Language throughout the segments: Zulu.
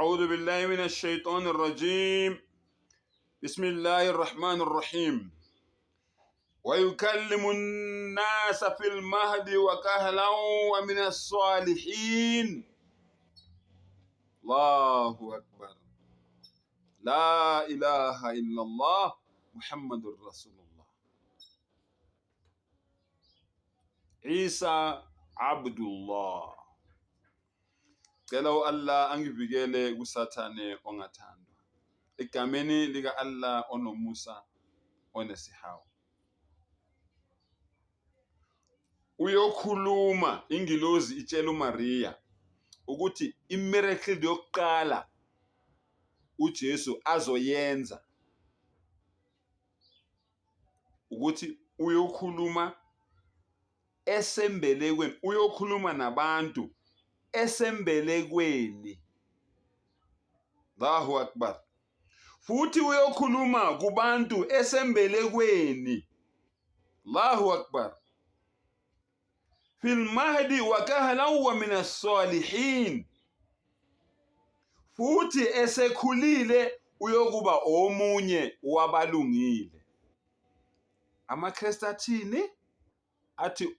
أعوذ بالله من الشيطان الرجيم بسم الله الرحمن الرحيم ويكلم الناس في المهد وكهلا ومن الصالحين الله أكبر لا إله إلا الله محمد رسول الله Isa Abdullah. Cela u-Allah angivikele kuSathane ongathandwa. Egameni lika-Allah onomusa onesihawu. Uyokhuluma ingilozi itshela uMariya ukuthi imiracle yokuqala uJesu azoyenza ukuthi uyokhuluma esembelekweni, uyokhuluma nabantu esembelekweni. Allahu Akbar. Futhi uyokhuluma kubantu esembelekweni. Allahu Akbar. Fil mahdi wa kahlan wa min as-salihin. Futhi esekhulile uyokuba omunye wabalungile. AmaKristu athini? Athi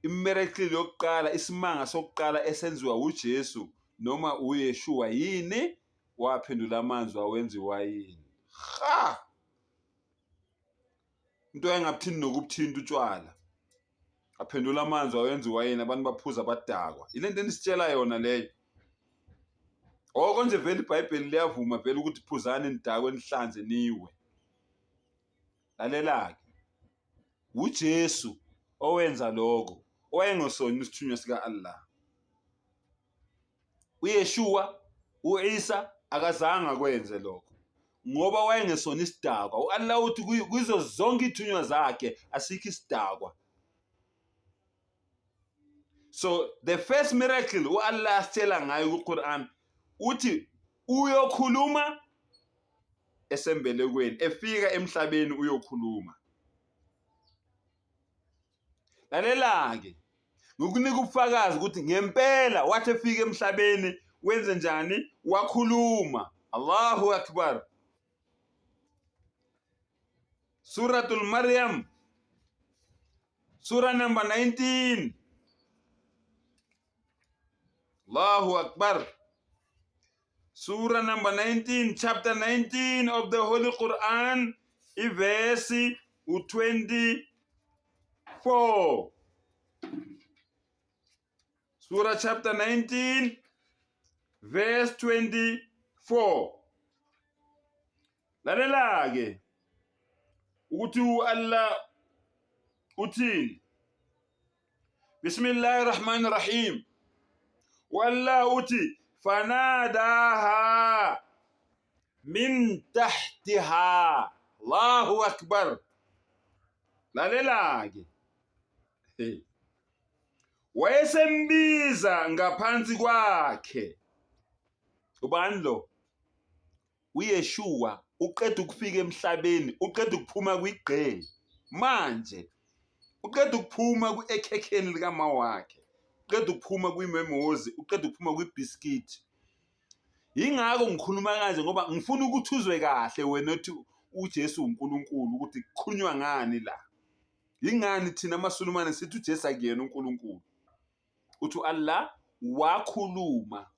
imiracle yokuqala, isimanga sokuqala esenziwa uJesu noma uYeshua yini? Waphendula amanzi wawenza iwayini. Ha! Into engabuthini nokubuthinta utshwala. Aphendula amanzi wawenza iwayini, abantu baphuza badakwa. Ile nto enisitshela yona leyo. Oh konje vele iBhayibheli liyavuma vele ukuthi phuzani nidakwe nihlanze niwe. Lalela-ke, uJesu owenza lokho owayengesona isithunywa sika-Allah. UYeshua, u-Isa akazange akwenze lokho ngoba wayengesona isidakwa. U-Allah uthi kuzo zonke ithunywa zakhe asikho isidakwa. So the first miracle u-Allah asitshela ngayo ku-Quran uthi uyokhuluma esembelekweni, efika emhlabeni uyokhuluma. Lalela-ke, ngikunika ubufakazi ukuthi ngempela wathi efika emhlabeni wenze njani? Wakhuluma. Allahu Akbar. Suratul Maryam, Sura number 19. Allahu Akbar. Sura number 19, chapter 19 of the Holy Quran, ivesi u-24. Sura chapter 19, verse 24. Lalela-ke ukuthi u-Allah uthini. Bismillahir Rahmanir Rahim. U-Allah uthi fanadaha min tahtiha. Allahu Akbar. Lalela-ke. Hey. Wayesembiza ngaphansi kwakhe. Ubani lo? UYeshua uqeda ukufika emhlabeni, uqeda ukuphuma kwigqe. Manje uqeda ukuphuma ekhekheni likama wakhe, uqeda ukuphuma kwimemozi, uqeda ukuphuma kwibhiskidi. Yingakho ngikhuluma kanje ngoba ngifuna ukuthi uzwe kahle wena othi uJesu uNkulunkulu ukuthi kukhulunywa ngani la. Yingani thina amaSulumane sithi uJesu akuyena uNkulunkulu. Uthi u-Allah wakhuluma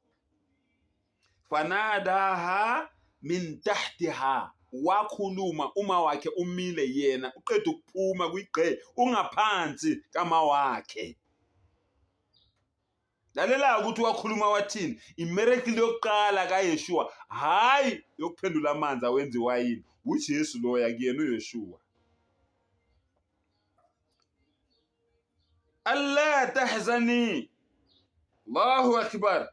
fanadaha min tahtiha, wakhuluma uma wakhe umile yena uqeda ukuphuma kwigqe ungaphansi kama wakhe. Lalela ukuthi wakhuluma wathini. Imiracle yokuqala kaYeshua, hhayi yokuphendula amanzi awenza iwayini. UJesu loya kuyena uYeshua. Alla tahzani. Allahu akbar.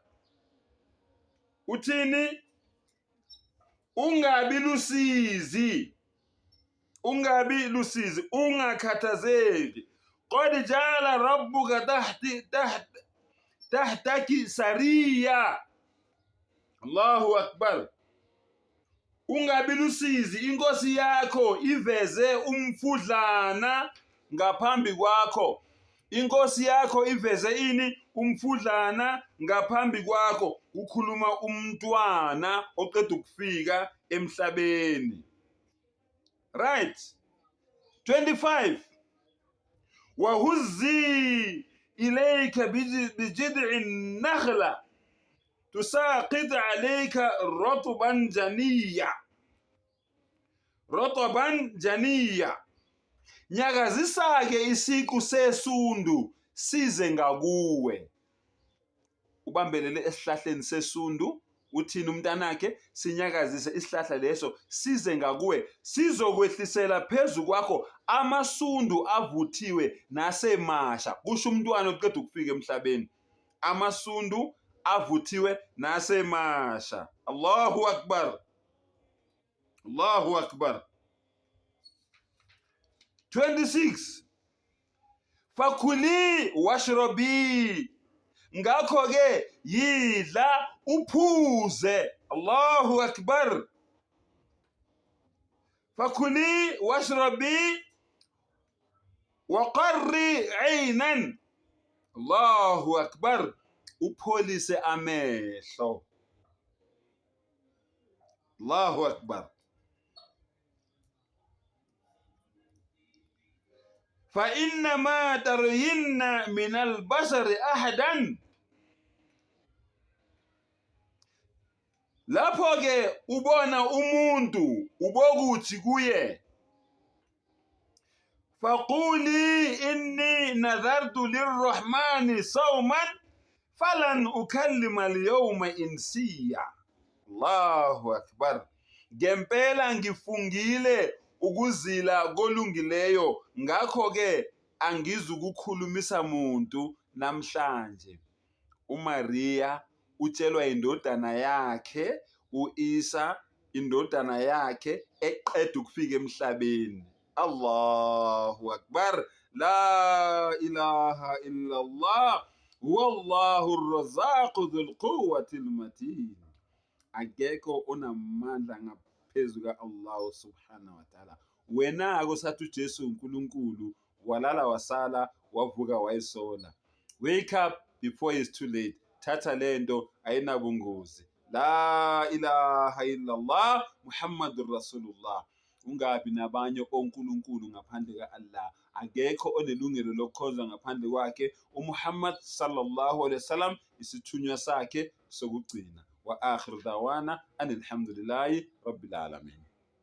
Uthini? Ungabi lusizi. Ungabi lusizi, ungakhathazeki. Qad ja'ala rabbuka tahti taht tahtaki sariya. Allahu akbar. Ungabi lusizi, inkosi yakho iveze umfudlana ngaphambi kwakho. Inkosi yakho iveze ini? Umfudlana ngaphambi kwakho. Kukhuluma umntwana oqeda ukufika emhlabeni. Right. 25. Wahuzzi ilayka bijid'i nakhla tusaqit alayka rutban janiya. Rutban janiya. Nyakazisa-ke isiqu sesundu size ngakuwe. Ubambelele esihlahleni sesundu, uthini umntanakhe? Sinyakazise isihlahla leso size ngakuwe, sizokwehlisela phezu kwakho amasundu avuthiwe nasemasha, kusho umntwana oqeda ukufika emhlabeni. Amasundu avuthiwe nasemasha. Allahu Akbar. Allahu Akbar. 26 Fakuli washrabi, ngakho-ke yidla uphuze. Allahu Akbar. Fakuli washrabi waqarri aynan. Allahu Akbar. Upholise amehlo. Allahu Akbar. Fa inna ma tarayinna min albasari ahadan. Lapho ke ubona umuntu ubokuthi kuye faquli inni nadhartu lirrahmani sawman falan ukallima alyawma insiya. Allahu akbar. Ngempela ngifungile ukuzila kolungileyo, ngakho-ke angizukukhulumisa muntu namhlanje. UMariya utshelwa indodana yakhe u-Isa, indodana yakhe eqeda ukufika emhlabeni. Allahu akbar. La ilaha illa Allah. Wallahu ar-razzaqu dhul quwwati al-matin. Akekho onamandla ngaphezu ka-Allah subhanahu wa ta'ala. Wena-ke osathi uJesu uNkulunkulu, walala wasala, wavuka wayisola. Wake up before it's too late. Thatha lento, ayinabungozi. La ilaha illallah Muhammadur Rasulullah. Ungabi nabanye onkulunkulu ngaphandle ka-Allah. Akekho onelungelo lokukhonza ngaphandle kwakhe. UMuhammad sallallahu alaihi wasallam isithunywa sakhe sokugcina. Wa akhir dawana anilhamdulillahi rabbil alamin.